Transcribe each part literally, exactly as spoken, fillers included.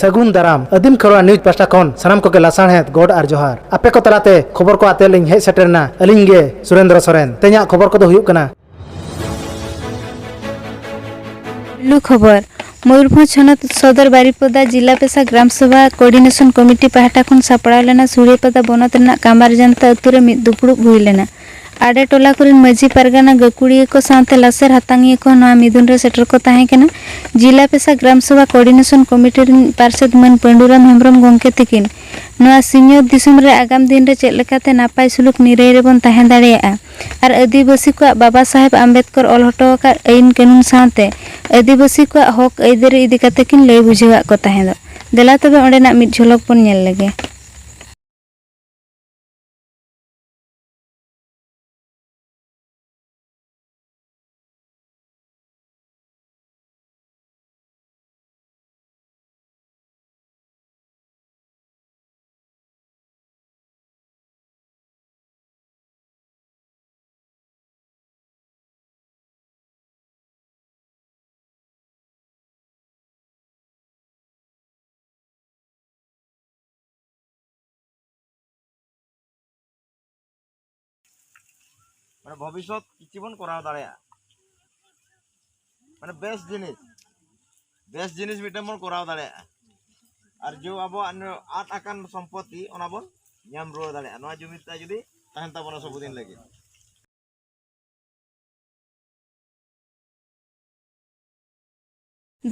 ᱥᱟᱹᱜᱩᱱ ᱫᱟᱨᱟᱢ᱾ ᱟᱹᱫᱤᱢ ᱠᱷᱮᱨᱣᱟᱲ ᱱᱤᱭᱩᱡᱽ ᱯᱟᱦᱴᱟ ᱠᱷᱚᱱ ᱥᱟᱱᱟᱢ ᱠᱚᱜᱮ ᱞᱟᱥᱟᱲᱦᱮᱫ ᱜᱚᱰ ᱟᱨ ᱡᱚᱦᱟᱨ᱾ ᱟᱯᱮ ᱠᱚ ᱛᱟᱞᱟᱛᱮ ᱠᱷᱚᱵᱚᱨ ᱠᱚ ᱟᱛᱮ ᱞᱤᱧ ᱦᱮᱡ ᱥᱮᱴᱮᱨ ᱮᱱᱟ ᱟᱹᱞᱤᱧ ᱜᱮ ᱥᱩᱨᱮᱱᱫᱨᱚ ᱥᱚᱨᱮᱱ᱾ ᱛᱮᱦᱮᱧᱟᱜ ᱠᱷᱚᱵᱚᱨ ᱠᱚᱫᱚ ᱦᱩᱭᱩᱜ ᱠᱟᱱᱟ᱾ ᱯᱩᱭᱞᱩ ᱠᱷᱚᱵᱚᱨ, ᱢᱚᱭᱩᱨᱵᱷᱚᱸᱡᱽ ᱦᱚᱱᱚᱛ ᱥᱚᱫᱚᱨ ᱵᱟᱨᱤᱯᱚᱫᱟ ᱡᱤᱞᱟ ᱯᱮᱥᱟ ᱜᱨᱟᱢ ᱥᱚᱵᱷᱟ ᱠᱳᱚᱨᱰᱤᱱᱮᱥᱚᱱ ᱠᱚᱢᱤᱴᱤ ᱯᱟᱦᱴᱟ ᱠᱷᱚᱱ ᱥᱟᱯᱲᱟᱣ ᱞᱮᱱᱟ ᱥᱩᱲᱤᱭᱟᱹᱯᱟᱫᱟ ᱵᱚᱱᱚᱛ ᱨᱮᱱᱟᱜ ᱠᱟᱢᱟᱨ ᱡᱟᱱᱛᱟ ᱟᱹᱛᱩ ᱨᱮ ᱢᱤᱫ ᱫᱩᱯᱲᱩᱵ ᱦᱩᱭ ᱞᱮᱱᱟ᱾ ᱟᱰᱮ ᱴᱚᱞᱟ ᱠᱚᱨᱮᱱ ᱢᱟᱹᱡᱷᱤ ᱯᱟᱨᱜᱟᱱᱟ, ᱜᱟᱹᱠᱷᱩᱲᱤᱭᱟᱹ ᱠᱚ ᱥᱟᱶᱛᱮ ᱞᱟᱥᱮᱨ ᱦᱟᱛᱟᱝᱤᱭᱟᱹ ᱠᱚ ᱱᱚᱣᱟ ᱢᱤᱫᱩᱱ ᱨᱮ ᱥᱮᱴᱮᱨ ᱠᱚ ᱛᱟᱦᱮᱸ ᱠᱟᱱᱟ᱾ ᱡᱤᱞᱟ ᱯᱮᱥᱟ ᱜᱨᱟᱢ ᱥᱚᱵᱷᱟ ᱠᱳᱚᱨᱰᱤᱱᱮᱥᱚᱱ ᱠᱚᱢᱤᱴᱤ ᱨᱤᱱ ᱯᱟᱨᱥᱮᱛ ᱢᱟᱹᱱ ᱯᱟᱹᱰᱩᱨᱟᱢ ᱦᱮᱢᱵᱽᱨᱚᱢ ᱜᱚᱢᱠᱮ ᱛᱤᱠᱤᱱ ᱱᱚᱣᱟ ᱥᱤᱧᱚᱛ ᱫᱤᱥᱚᱢ ᱨᱮ ᱟᱜᱟᱢ ᱫᱤᱱ ᱨᱮ ᱪᱮᱫ ᱞᱮᱠᱟᱛᱮ ᱱᱟᱯᱟᱭ ᱥᱩᱞᱩᱠ ᱱᱤᱨᱟᱹᱭ ᱨᱮᱵᱚᱱ ᱛᱟᱦᱮᱸ ᱫᱟᱲᱮᱭᱟᱜᱼᱟ ᱟᱨ ᱟᱹᱫᱤᱵᱟᱹᱥᱤ ᱠᱚᱣᱟᱜ ᱵᱟᱵᱟ ᱥᱟᱦᱮᱵᱽ ᱟᱢᱵᱮᱫᱽᱠᱚᱨ ᱚᱞ ᱦᱚᱴᱚ ᱟᱠᱟᱫ ᱟᱹᱭᱤᱱ ᱠᱟᱹᱱᱩᱱ ᱥᱟᱶᱛᱮ ᱟᱹᱫᱤᱵᱟᱹᱥᱤ ᱠᱚᱣᱟᱜ ᱦᱚᱠ ᱟᱹᱭᱫᱟᱹᱨᱤ ᱤᱫᱤ ᱠᱟᱛᱮ ᱠᱤᱱ ᱞᱟᱹᱭ ᱵᱩᱡᱷᱟᱹᱣᱟᱫ ᱠᱚ ᱛᱟᱦᱮᱸᱫᱚᱜ᱾ ᱫᱮᱞᱟ ᱛᱚᱵᱮ ᱚᱸᱰᱮᱱᱟᱜ ᱢᱤᱫ ᱡᱷᱚᱞᱚᱠ ᱵᱚᱱ ᱧᱮᱞ ᱞᱮᱜᱮ᱾ ᱢᱟᱱᱮ ᱵᱷᱚᱵᱤᱥᱥᱚᱛ ᱠᱤᱪᱷᱩ ᱵᱚᱱ ᱠᱚᱨᱟᱣ ᱫᱟᱲᱮᱭᱟᱜᱼᱟ, ᱢᱟᱱᱮ ᱵᱮᱥ ᱡᱤᱱᱤᱥ, ᱵᱮᱥ ᱡᱤᱱᱤᱥ ᱢᱤᱫᱴᱮᱱ ᱵᱚᱱ ᱠᱚᱨᱟᱣ ᱫᱟᱲᱮᱭᱟᱜᱼᱟ᱾ ᱟᱨ ᱡᱮ ᱟᱵᱚᱣᱟᱜ ᱱᱚᱣᱟ ᱟᱫ ᱟᱠᱟᱱ ᱥᱚᱢᱯᱚᱛᱤ, ᱚᱱᱟ ᱵᱚᱱ ᱧᱟᱢ ᱨᱩᱣᱟᱹᱲ ᱫᱟᱲᱮᱭᱟᱜᱼᱟ᱾ ᱱᱚᱣᱟ ᱡᱩᱢᱤᱫ ᱛᱮ ᱡᱩᱫᱤ ᱛᱟᱦᱮᱱ ᱛᱟᱵᱚᱱᱟ ᱥᱚᱵᱩᱫᱤᱱ ᱞᱟᱹᱜᱤᱫ᱾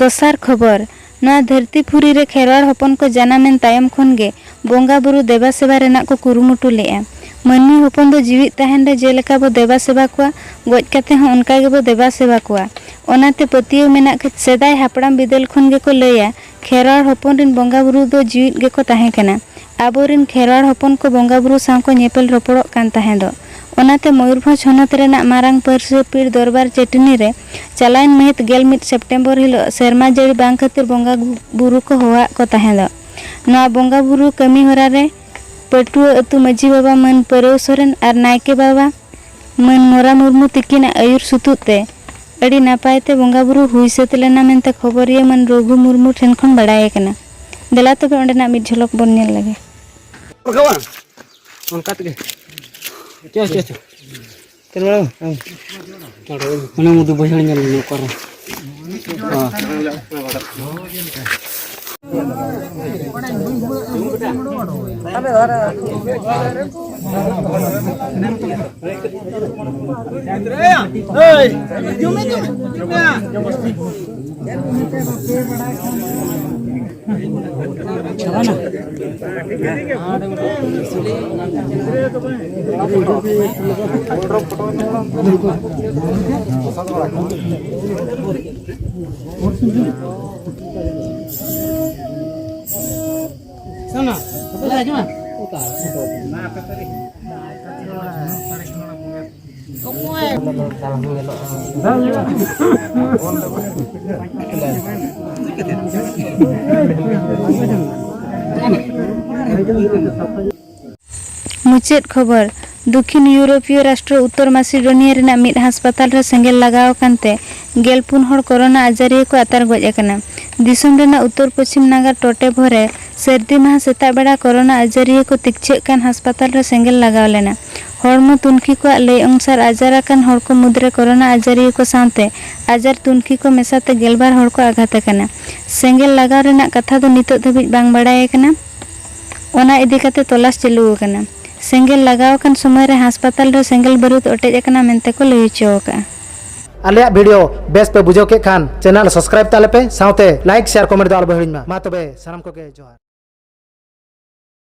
ᱫᱚᱥᱟᱨ ᱠᱷᱚᱵᱚᱨ, ᱱᱚᱣᱟ ᱫᱷᱟᱹᱨᱛᱤ ᱯᱩᱨᱤ ᱨᱮ ᱠᱷᱮᱨᱣᱟᱲ ᱦᱚᱯᱚᱱ ᱠᱚ ᱡᱟᱱᱟᱢᱮᱱ ᱛᱟᱭᱚᱢ ᱠᱷᱚᱱ ᱜᱮ ᱵᱚᱸᱜᱟ ᱵᱩᱨᱩ ᱫᱮᱵᱟ ᱥᱮᱵᱟ ᱨᱮᱱᱟᱜ ᱠᱚ ᱠᱩᱨᱩᱢᱩᱴᱩ ᱞᱮᱫᱼᱟ᱾ ᱢᱟᱹᱱᱢᱤ ᱦᱚᱯᱚᱱ ᱫᱚ ᱡᱤᱣᱤᱫ ᱛᱟᱦᱮᱱ ᱨᱮ ᱡᱮᱞᱮᱠᱟ ᱵᱚ ᱫᱮᱵᱟ ᱥᱮᱵᱟ ᱠᱚᱣᱟ, ᱜᱚᱡ ᱠᱟᱛᱮ ᱦᱚᱸ ᱚᱱᱠᱟ ᱜᱮᱵᱚ ᱫᱮᱵᱟ ᱥᱮᱵᱟ ᱠᱚᱣᱟ᱾ ᱚᱱᱟᱛᱮ ᱯᱟᱹᱛᱭᱟᱹᱣ ᱢᱮᱱᱟᱜ ᱠᱷᱟᱹᱛᱤᱨ ᱥᱮᱫᱟᱭ ᱦᱟᱯᱲᱟᱢ ᱵᱤᱫᱟᱹᱞ ᱠᱷᱚᱱ ᱜᱮᱠᱚ ᱞᱟᱹᱭᱟ, ᱠᱷᱮᱨᱣᱟᱲ ᱦᱚᱯᱚᱱ ᱨᱤᱱ ᱵᱚᱸᱜᱟ ᱵᱩᱨᱩ ᱫᱚ ᱡᱤᱣᱤᱫ ᱜᱮᱠᱚ ᱛᱟᱦᱮᱸ ᱠᱟᱱᱟ᱾ ᱟᱵᱚᱨᱤᱱ ᱠᱷᱮᱨᱣᱟᱲ ᱦᱚᱯᱚᱱ ᱠᱚ ᱵᱚᱸᱜᱟ ᱵᱩᱨᱩ ᱥᱟᱶ ᱠᱚ ᱧᱮᱯᱮᱞ ᱨᱚᱯᱚᱲᱚᱜ ᱠᱟᱱ ᱛᱟᱦᱮᱸᱫᱚᱜ᱾ ᱚᱱᱟᱛᱮ ᱢᱚᱭᱩᱨᱵᱷᱚᱸᱡᱽ ᱦᱚᱱᱚᱛ ᱨᱮᱱᱟᱜ ᱢᱟᱨᱟᱝ ᱯᱟᱹᱨᱥᱤ ᱯᱤᱲ ᱫᱚᱨᱵᱟᱨ ᱪᱟᱹᱴᱱᱤ ᱨᱮ ᱪᱟᱞᱟᱣᱮᱱ ᱢᱟᱹᱦᱤᱛ ᱜᱮᱞ ᱢᱤᱫ ᱥᱮᱯᱴᱮᱢᱵᱚᱨ ᱦᱤᱞᱚᱜ ᱥᱮᱨᱢᱟ ᱡᱟᱹᱲᱤ ᱵᱟᱝ ᱠᱷᱟᱹᱛᱤᱨ ᱵᱚᱸᱜᱟ ᱵᱩᱨᱩ ᱠᱚ ᱦᱚᱦᱚᱣᱟᱫ ᱠᱚ ᱛᱟᱦᱮᱸᱫᱚᱜ᱾ ᱱᱚᱣᱟ ᱵᱚᱸᱜᱟ ᱵᱩᱨᱩ ᱠᱟᱹᱢᱤ ᱦᱚᱨᱟ ᱨᱮ ᱯᱟᱹᱴᱩᱣᱟᱹ ᱟᱹᱛᱩ ᱢᱟᱹᱡᱷᱤ ᱵᱟᱵᱟ ᱢᱟᱹᱱ ᱯᱟᱹᱨᱟᱹᱣ ᱥᱚᱨᱮᱱ ᱟᱨ ᱱᱟᱭᱠᱮ ᱵᱟᱵᱟ ᱢᱟᱹᱱ ᱢᱚᱨᱟ ᱢᱩᱨᱢᱩ ᱛᱤᱠᱤᱱᱟᱜ ᱟᱹᱭᱩᱨ ᱥᱩᱛᱩᱜ ᱛᱮ ᱟᱹᱰᱤ ᱱᱟᱯᱟᱭ ᱛᱮ ᱵᱚᱸᱜᱟ ᱵᱩᱨᱩ ᱦᱩᱭ ᱥᱟᱹᱛ ᱞᱮᱱᱟ ᱢᱮᱱᱛᱮ ᱠᱷᱚᱵᱚᱨᱤᱭᱟᱹ ᱢᱟᱹᱱ ᱨᱚᱜᱷᱩ ᱢᱩᱨᱢᱩ ᱴᱷᱮᱱ ᱠᱷᱚᱱ ᱵᱟᱲᱟᱭ ᱟᱠᱟᱱᱟ᱾ ᱫᱮᱞᱟ ᱛᱚᱵᱮ ᱚᱸᱰᱮᱱᱟᱜ ᱢᱤᱫ ᱡᱷᱚᱞᱚᱠ ᱵᱚᱱ ᱧᱮᱞ ᱞᱮᱜᱮ᱾ ᱨᱟᱠᱟᱵᱟ᱾ ᱚᱱᱠᱟ ᱛᱮᱜᱮ᱾ ᱪᱚ, ᱪᱚ, ᱪᱚ᱾ ᱪᱚ, ᱢᱟᱲᱟᱝ, ᱦᱮᱸ᱾ ᱚᱱᱟ ᱢᱩᱫᱩ ᱵᱟᱹᱭᱦᱟᱹᱲ ᱧᱮᱞ ᱢᱮ ᱚᱠᱟᱨᱮ᱾ ᱦᱮᱸ᱾ ᱢᱩᱪᱟᱹᱫ ᱠᱷᱚᱵᱚᱨ᱾ ᱫᱚᱠᱷᱤᱱ ᱤᱭᱩᱨᱳᱯᱤᱭᱚ ᱨᱟᱥᱴᱨᱚ ᱩᱛᱛᱚᱨ ᱢᱟᱥᱤᱰᱳᱱᱤᱭᱟ ᱨᱮᱱᱟᱜ ᱢᱤᱫ ᱦᱟᱥᱯᱟᱛᱟᱞ ᱨᱮ ᱥᱮᱸᱜᱮᱞ ᱞᱟᱜᱟᱣ ᱟᱠᱟᱱ ᱛᱮ ᱜᱮᱞ ᱯᱩᱱ ᱦᱚᱲ ᱠᱳᱨᱳᱱᱟ ᱟᱡᱟᱨᱤᱭᱟᱹ ᱠᱚ ᱟᱛᱟᱨ ᱜᱚᱡ ᱟᱠᱟᱱᱟ᱾ ᱫᱤᱥᱚᱢ ᱨᱮᱱᱟᱜ ᱩᱛᱛᱚᱨ ᱯᱚᱪᱷᱤᱢ ᱱᱟᱜᱟᱨ ᱴᱚᱴᱮᱵᱷᱚ ᱨᱮ ᱥᱟᱹᱨᱫᱤ ᱢᱟᱦᱟ ᱥᱮᱛᱟᱜ ᱵᱮᱲᱟ ᱠᱳᱨᱳᱱᱟ ᱟᱡᱟᱨᱤᱭᱟᱹ ᱠᱚ ᱛᱤᱠᱪᱷᱟᱹᱜ ᱠᱟᱱ ᱦᱟᱥᱯᱟᱛᱟᱞ ᱨᱮ ᱥᱮᱸᱜᱮᱞ ᱞᱟᱜᱟᱣ ᱞᱮᱱᱟ᱾ ᱦᱚᱲᱢᱚ ᱛᱩᱱᱠᱷᱤ ᱠᱚᱣᱟᱜ ᱞᱟᱹᱭ ᱚᱱᱩᱥᱟᱨ, ᱟᱡᱟᱨ ᱟᱠᱟᱱ ᱦᱚᱲ ᱠᱚ ᱢᱩᱫᱽᱨᱮ ᱠᱳᱨᱳᱱᱟ ᱟᱡᱟᱨᱤᱭᱟᱹ ᱠᱚ ᱥᱟᱶᱛᱮ ᱟᱡᱟᱨ ᱛᱩᱱᱠᱷᱤ ᱠᱚ ᱢᱮᱥᱟᱛᱮ ᱜᱮᱞᱵᱟᱨ ᱦᱚᱲ ᱠᱚ ᱟᱜᱷᱟᱛ ᱟᱠᱟᱱᱟ᱾ ᱥᱮᱸᱜᱮᱞ ᱞᱟᱜᱟᱣ ᱨᱮᱱᱟᱜ ᱠᱟᱛᱷᱟ ᱫᱚ ᱱᱤᱛᱚᱜ ᱫᱷᱟᱹᱵᱤᱡ ᱵᱟᱝ ᱵᱟᱲᱟᱭ ᱟᱠᱟᱱᱟ᱾ ᱚᱱᱟ ᱤᱫᱤ ᱠᱟᱛᱮ ᱛᱚᱞᱟᱥ ᱪᱟᱹᱞᱩ ᱟᱠᱟᱱᱟ᱾ ᱥᱮᱸᱜᱮᱞ ᱞᱟᱜᱟᱣ ᱟᱠᱟᱱ ᱥᱚᱢᱚᱭ ᱨᱮ ᱦᱟᱥᱯᱟᱛᱟᱞ ᱨᱮ ᱥᱮᱸᱜᱮᱞ ᱵᱟᱹᱨᱩᱫ ᱚᱴᱮᱡ ᱟᱠᱟᱱᱟ ᱢᱮᱱᱛᱮ ᱠᱚ ᱞᱟᱹᱭ ᱦᱚᱪᱚ ᱟᱠᱟᱫᱼᱟ᱾ ᱟᱞᱮᱭᱟᱜ ᱵᱷᱤᱰᱤᱭᱳ ᱵᱮᱥ ᱯᱮ ᱵᱩᱡᱷᱟᱹᱣ ᱠᱮᱫ ᱠᱷᱟᱱ, ᱪᱮᱱᱮᱞ ᱥᱟᱵᱥᱠᱨᱟᱭᱤᱵ ᱛᱟᱞᱮ ᱯᱮ, ᱥᱟᱶᱛᱮ ᱞᱟᱭᱤᱠ, ᱥᱮᱭᱟᱨ, ᱠᱚᱢᱮᱱᱴ ᱫᱚ ᱟᱞᱚ ᱯᱮ ᱦᱤᱲᱤᱧ ᱢᱟ᱾ ᱢᱟ ᱛᱚᱵᱮ, ᱥᱟᱱᱟᱢ ᱠᱚᱜᱮ ᱡᱚᱦᱟᱨ᱾